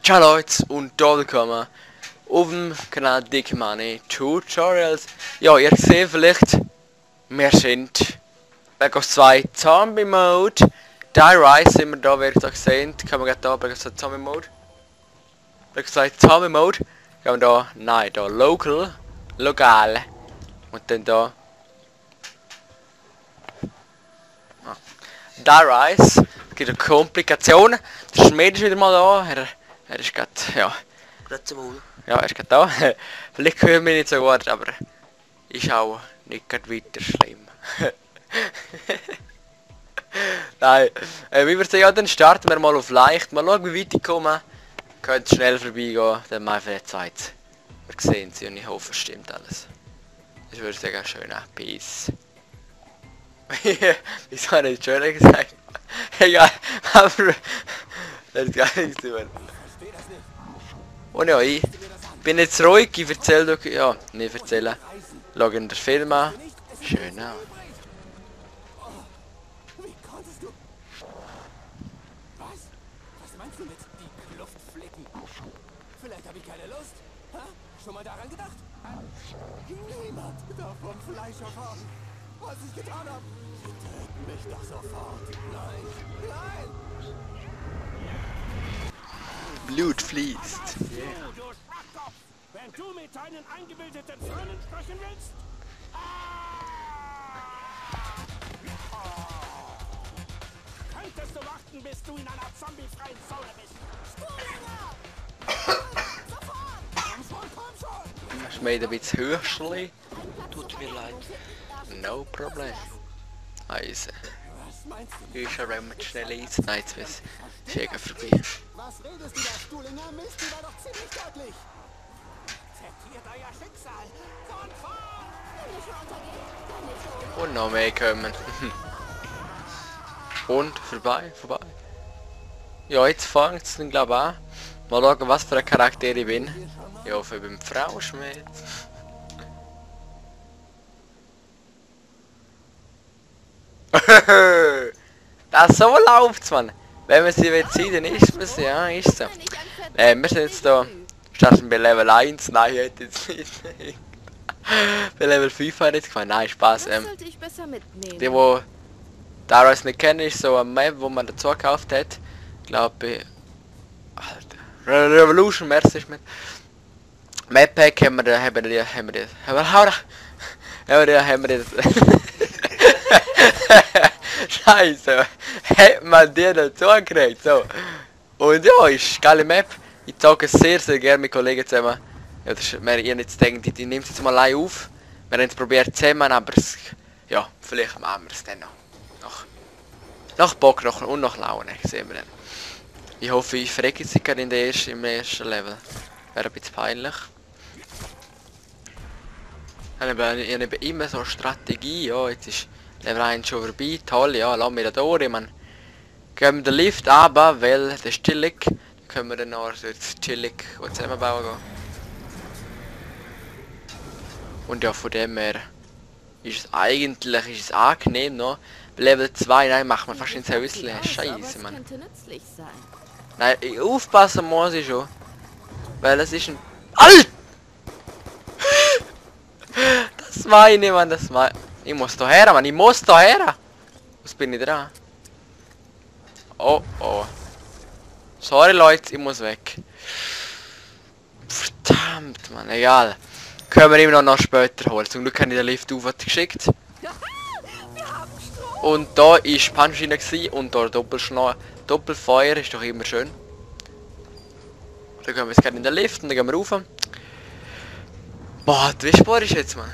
Ciao Leute und da willkommen auf dem Kanal Dick Money Tutorials. Ja, ihr seht vielleicht, wir sind Black Ops 2 Zombie Mode. Die Rise sind wir da, wer ich da gesehen, kann man gerade da Black Ops 2 Zombie Mode. Black Ops 2 Zombie Mode. Kann man da, nein, da Lokal. Und dann da. Die Rise. Es gibt eine Komplikation. Der Schmied ist wieder mal da. Er ist gerade, ja. Ja, er ist gerade da. Vielleicht hören wir nicht so gut, aber ist auch nicht gerade weiter schlimm. Nein, wie wir sehen, ja, dann starten wir mal auf leicht. Mal schauen, wie weit ich komme. Könnt schnell vorbeigehen, dann mal für die Zeit. Wir sehen sie und ich hoffe, es stimmt alles. Ich würde sagen, schön, Peace. Wieso habe ich schöner gesagt? Egal, aber das ist gar nichts mehr. Und ja, ich bin jetzt ruhig, ich erzähle doch, ja, nicht erzählen. Schau in den Film an. Schön an. Wie konntest du? Was meinst du mit die Kluft flicken? Vielleicht habe ich keine Lust. Ha? Schon mal daran gedacht? Niemand darf vom Fleisch erfahren, was ich getan habe. Sie töten mich doch sofort. Nein, nein! Blut fließt. Du Schwachkopf! Wenn du mit deinen eingebildeten Söhnen sprechen willst? Könntest du warten, bis du in einer zombiefreien Zone bist? Hast du mir ein bisschen Höchstli? Tut mir leid. No problem. Eisen. Was meinst du? Ich schaue immer schnell eins. Nein, jetzt ist es vorbei. Was redest du da, Stuhlinger? Mist, die war doch ziemlich deutlich. Akzeptiert euer Schicksal und fort! Und noch mehr kommen. Und vorbei. Ja, jetzt fängt es dann glaube ich an. Mal schauen, was für ein Charakter ich bin. Ich hoffe, ich bin Frauenschmied. Das so läuft's, man. Wenn man sie will ziehen, dann ist man sie, ja, ist so. Wir sind jetzt da. Starten bei Level 1. Nein, ich hätte jetzt nicht. Bei Level 5 habe ich jetzt gemeint. Nein, Spaß. Sollte ich besser mitnehmen. Die, wo Darius nicht kennen, ist so eine Map, wo man dazu gekauft hat. Glaube ich. Alter. Revolution, merci ist mit. Map Pack haben wir Scheiße. Hat man die dazu gekriegt, so. Und ja, ist geile Map. Ich zocke sehr gerne mit Kollegen zusammen. Ja, das ist, ihr jetzt denkt, die nimmt es jetzt mal allein auf. Wir haben es probiert zusammen, aber es, ja, vielleicht machen wir es dann noch. Nach Bock und nach Laune, sehen wir dann. Ich hoffe, ich verrecke jetzt gerade im ersten Level. Wäre ein bisschen peinlich. Ich habe immer so eine Strategie, ja, jetzt ist Level 1 schon vorbei, toll, ja, lass mich da durch, man. Gehen wir den Lift runter, weil das ist chillig. Dann können wir dann noch jetzt chillig zusammenbauen gehen. Und ja, von dem her ist es angenehm noch. Bei Level 2, nein, macht man fast ins Häuschen. Scheiße, man. Könnte nützlich sein. Nein, aufpassen muss ich schon. Weil es ist ein... Alter! Das meine ich, man, das meine ich. Muss da her, man, ich muss da her! Was bin ich dran? Oh, oh. Sorry, Leute, ich muss weg. Verdammt, man, egal. Können wir immer noch später holen. Zum Glück habe ich den Lift auf geschickt. Und da war die Panschine und da Doppelfeuer ist doch immer schön. Dann gehen wir jetzt in den Lift und dann gehen wir rauf. Boah, die Wischbohr ist jetzt, man.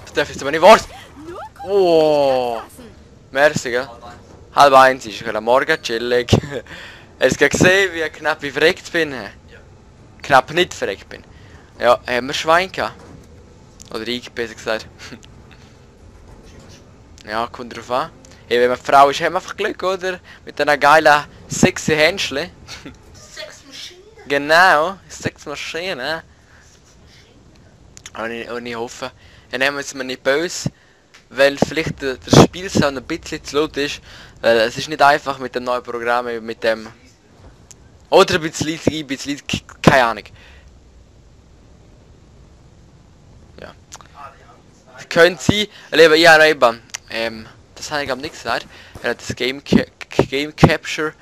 Das darf jetzt aber nicht wahr. Oh. Merci, gell? 12:30 ist gerade Morgen, chillig. Hast du gesehen, wie knapp ich verreckt bin? Ja. Knapp nicht verreckt bin. Ja, haben wir Schwein gehabt. Oder ich, besser gesagt. Ja, kommt drauf an. Hey, wenn man Frau ist, haben wir einfach Glück, oder? Mit einer geilen, sexy Händchen. Sexmaschine. Genau, Sexmaschine. Und ich hoffe, dann nehmen wir es mir nicht böse. weil vielleicht der Spielsound ein bisschen zu laut ist, weil es ist nicht einfach mit dem neuen Programm, mit dem... Oder ein bisschen leise, ein bisschen leise, keine Ahnung. Ja. Können Sie, ja eben, das habe ich glaube nicht gesagt, er hat das Game Capture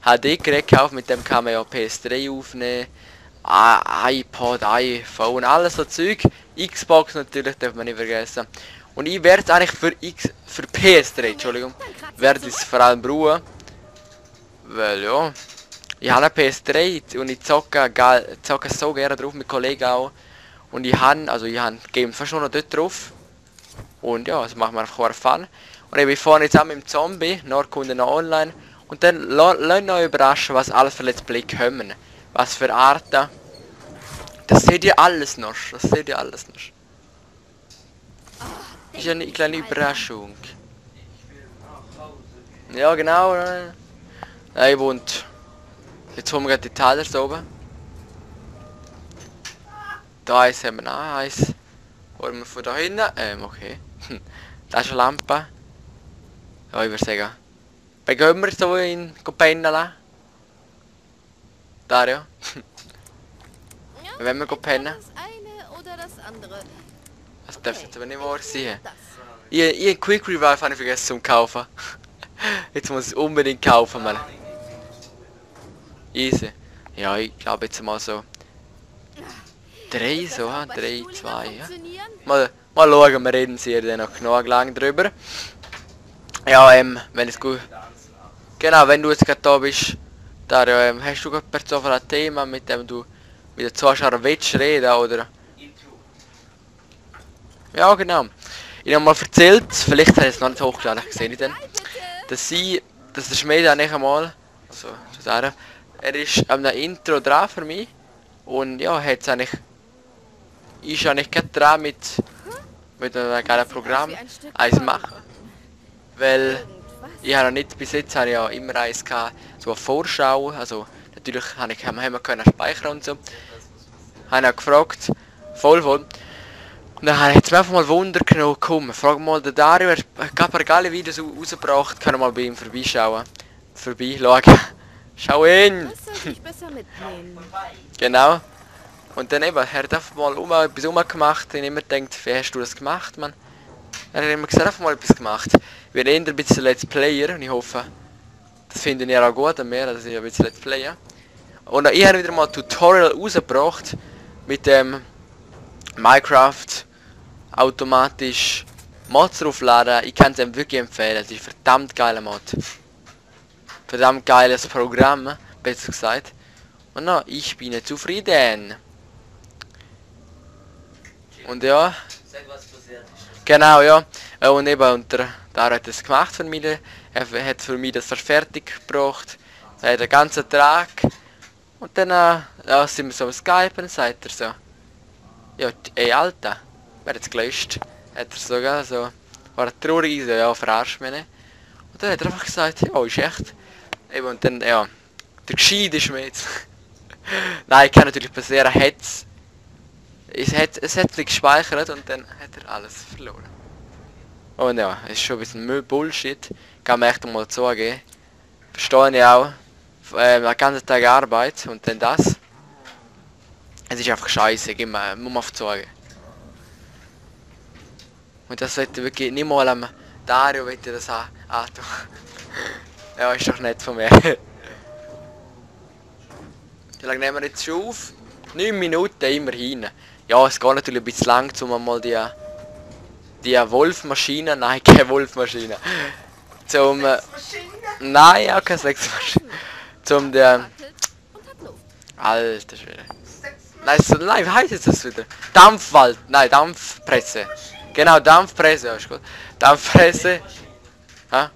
HD Gerät gekauft, mit dem kann man ja PS3 aufnehmen, iPod, iPhone, alles so Zeug, Xbox natürlich, darf man nicht vergessen. Und ich werde eigentlich für PS3, Entschuldigung, werde es vor allem brauchen, weil ja, ich habe eine PS3 und ich zocke so gerne drauf, mit Kollegen auch. Und ich habe Game fast nur noch dort drauf. Und ja, das macht mir einfach Fun. Und ich bin vorhin jetzt auch mit dem Zombie, Nordkunde noch online. Und dann lasst euch überraschen, was alles für Let's Play kommen. Was für Arten. Das seht ihr alles noch. Das seht ihr alles noch. Das ist eine kleine Überraschung. Ja, genau. Nein, und jetzt holen wir gerade die Teile da oben. Da eins haben wir noch, eins. Holen wir von da hinten. Okay. Das ist eine Lampe. Ja, ich würde sagen. Begehen wir so in pennen lassen? Dario. Wenn wir pennen. Das eine oder das andere. Das darf jetzt aber nicht wahr sein. Ich ein Quick Revive habe ich vergessen zu kaufen. Jetzt muss ich es unbedingt kaufen, Mann. Easy. Ja, ich glaube jetzt mal so. 3 so, 3, 2, ja. Mal schauen, wir reden sie dann noch genug lang drüber. Ja, wenn es gut... Genau, wenn du jetzt gerade da bist, da hast du gerade per Zufall ein Thema, mit dem du mit den Zuschauern willst reden, oder? Ja, genau. Ich habe mal erzählt, vielleicht habe ich es noch nicht hochgeladen, ich sehe nicht dann, dass der Schmied nicht einmal, also zu sagen, er ist am Intro dran für mich und ja, ist eigentlich gerade dran mit einem geilen Programm eins machen, weil ich habe noch nicht, bis jetzt habe ich ja immer eins gehabt, so eine Vorschau, also natürlich haben wir können speichern und so, habe ich gefragt, voll. Und dann habe ich jetzt einfach mal Wunder genommen, komm, frag mal den Dario, er hat ein paar geile Videos rausgebracht, können wir mal bei ihm vorbeischauen. Schau hin! Das sollte ich besser mitnehmen. Genau. Und dann eben, er hat einfach mal etwas rumgemacht, und ich immer gedacht, wie hast du das gemacht, Mann? Er hat immer gesagt, einfach mal etwas gemacht. Ich bin eher ein bisschen Let's Player und ich hoffe, das finden ihr auch gut an mir, dass ich ein bisschen Let's Player. Und ich habe wieder mal ein Tutorial rausgebracht mit dem Minecraft automatisch Mods draufladen. Ich kann es ihm wirklich empfehlen. Es ist ein verdammt geiler Mod. Verdammt geiles Programm, besser gesagt. Und na, ich bin nicht zufrieden. Und ja. Genau, ja. Und eben, und der hat das gemacht für mich. Er hat für mich das fertig gebracht. Er hat den ganzen Tag. Und dann ja, sind wir so am Skype und sagt er so. Ja, ey Alter, wer hat es gelöscht? Hat er sogar so, war traurig, so, ja, verarscht mich nicht. Und dann hat er einfach gesagt, ja, ist echt. Eben, und dann, ja, der Gescheit ist mir jetzt. Nein, kann natürlich passieren, es hat nicht gespeichert und dann hat er alles verloren. Und ja, es ist schon ein bisschen Bullshit, kann man echt mal zugeben. Verstehe ich auch, den ganzen Tag Arbeit und dann das. Es ist einfach scheiße, muss man auf sagen. Und das sollte wirklich nicht mal am Dario das antun. Ja, ist doch nett von mir. Wie lange nehmen wir jetzt schon auf? 9 Minuten immerhin. Ja, es geht natürlich ein bisschen lang, um mal die Wolfmaschine, nein, keine Wolfmaschine. Nein, auch keine Sexmaschine. Alter Schwede. Nein, wie heißt jetzt das wieder? Dampfwald, nein, Dampfpresse. Genau, Dampfpresse, ja, ist gut. Dampfpresse. Ha?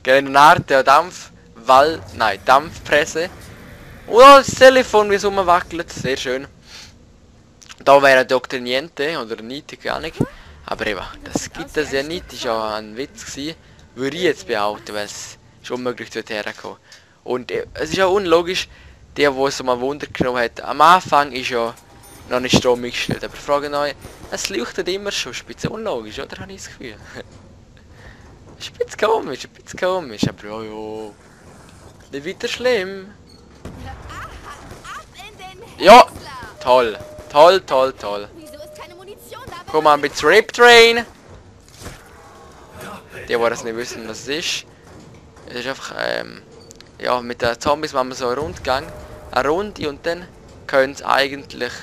Genau, in der Art, ja, Dampfpresse. Oh, das Telefon, wie es rumwackelt, sehr schön. Da wäre Dr. Niente oder Niente, gar nicht. Aber eben, das gibt es ja nicht, das war ja ein Witz gewesen. Würde ich jetzt behaupten, weil es ist unmöglich dort herkommen. Und es ist ja unlogisch, der es mal Wunder genommen hat. Am Anfang ist ja noch nicht Strom eingestellt. Aber ich frage euch, es leuchtet immer schon, ist ein bisschen unlogisch, oder? Habe ich das Gefühl. Ist ein bisschen komisch, aber ja. Nicht weiter schlimm. Ab in den Ja, Häcksler. toll. Toll, toll, toll. Wieso ist keine Munition da? Komm mal mit Rip Train. Die das nicht wissen, was es ist. Es ist einfach, ja, mit den Zombies machen wir so einen Rundgang. Eine Runde und dann können es eigentlich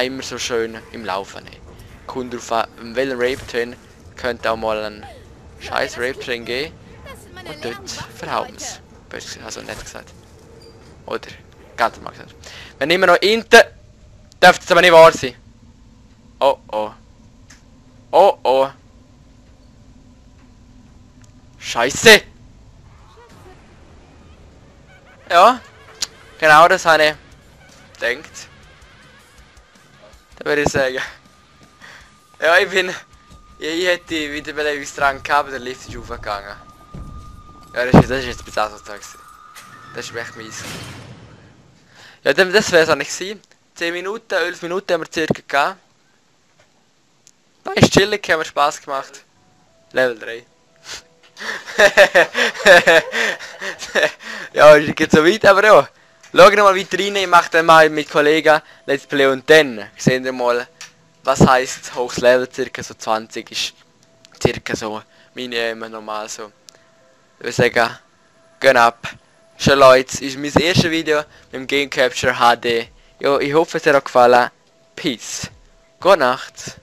immer so schön im Laufen nehmen. Kommt drauf an, welchen Rape Train könnte auch mal ein scheiß Rape Train geben. Das sind meine Und leeren dort Waffen, verhauen Leute. es. Also nett gesagt. Oder ganz normal gesagt. Wenn immer noch hinten, dürfte es aber nicht wahr sein. Oh oh. Oh oh. Scheiße. Ja, genau das habe ich gedacht. Da würde ich sagen. Ja, ich hätte wieder Belebungsdrang gehabt, aber der Lift ist aufgegangen. Ja, das ist jetzt ein bisschen asozial gewesen. Das ist echt mies. Ja, das wäre es eigentlich gewesen. 10 Minuten, 11 Minuten haben wir circa gehabt. Da ist chillig, haben wir Spaß gemacht. Level 3. Ja, es geht so weit, aber ja. Schaut mal weiter rein, ich mache dann mal mit Kollegen Let's Play und dann sehen wir mal, was heisst hochs Level, circa so 20 ist circa so Minimum normal so. Ich würde sagen, gehen ab. Schon Leute, ist mein erstes Video mit dem Game Capture HD. Ja, ich hoffe es hat euch gefallen. Peace. Gute Nacht.